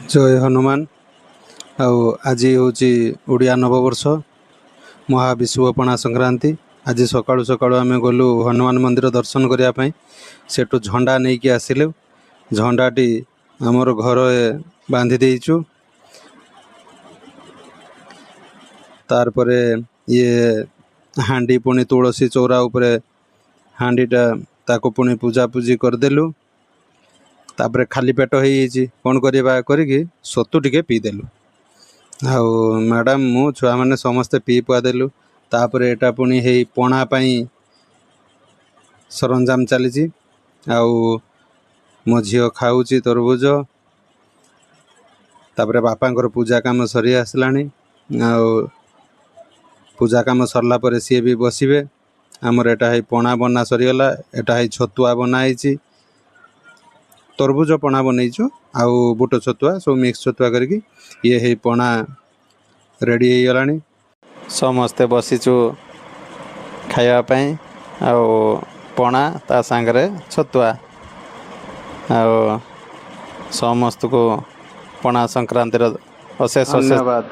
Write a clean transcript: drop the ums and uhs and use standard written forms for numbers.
ଜୟ ହନୁମାନ। ଆଉ ଆଜି ହେଉଛି ଓଡ଼ିଆ ନବବର୍ଷ, ମହାବିଷୁବ ପଣା ସଂକ୍ରାନ୍ତି। ଆଜି ସକାଳୁ ସକାଳୁ ଆମେ ଗଲୁ ହନୁମାନ ମନ୍ଦିର ଦର୍ଶନ କରିବା ପାଇଁ। ସେଠୁ ଝଣ୍ଡା ନେଇକି ଆସିଲୁ। ଝଣ୍ଡାଟି ଆମର ଘରେ ବାନ୍ଧି ଦେଇଛୁ। ତାରପରେ ଇଏ ହାଣ୍ଡି ପୁଣି ତୁଳସୀ ଚଉରା ଉପରେ ହାଣ୍ଡିଟା ତାକୁ ପୁଣି ପୂଜାପୂଜି କରିଦେଲୁ। ତାପରେ ଖାଲି ପେଟ ହେଇଯାଇଛି, କ'ଣ କରିବା କରିକି ସତୁ ଟିକେ ପିଇଦେଲୁ। ଆଉ ମ୍ୟାଡ଼ାମ୍, ମୁଁ, ଛୁଆମାନେ ସମସ୍ତେ ପିଇ ପୁଆ ଦେଲୁ। ତାପରେ ଏଇଟା ପୁଣି ହେଇ ପଣା ପାଇଁ ସରଞ୍ଜାମ ଚାଲିଛି। ଆଉ ମୋ ଝିଅ ଖାଉଛି ତରଭୁଜ। ତାପରେ ବାପାଙ୍କର ପୂଜା କାମ ସରି ଆସିଲାଣି। ଆଉ ପୂଜା କାମ ସରିଲା ପରେ ସିଏ ବି ବସିବେ। ଆମର ଏଇଟା ହେଇ ପଣା ବନା ସରିଗଲା। ଏଇଟା ହେଇ ଛତୁଆ ବନା ହେଇଛି, ତରଭୁଜ ପଣା ବନେଇଛୁ ଆଉ ବୁଟ ଛତୁଆ ସବୁ ମିକ୍ସ ଛତୁଆ କରିକି। ଇଏ ହେଇ ପଣା ରେଡ଼ି ହେଇଗଲାଣି। ସମସ୍ତେ ବସିଛୁ ଖାଇବା ପାଇଁ, ଆଉ ପଣା ତା ସାଙ୍ଗରେ ଛତୁଆ। ଆଉ ସମସ୍ତଙ୍କୁ ପଣା ସଂକ୍ରାନ୍ତିର ଅଶେଷ ଅଶେଷ ଧନ୍ୟବାଦ।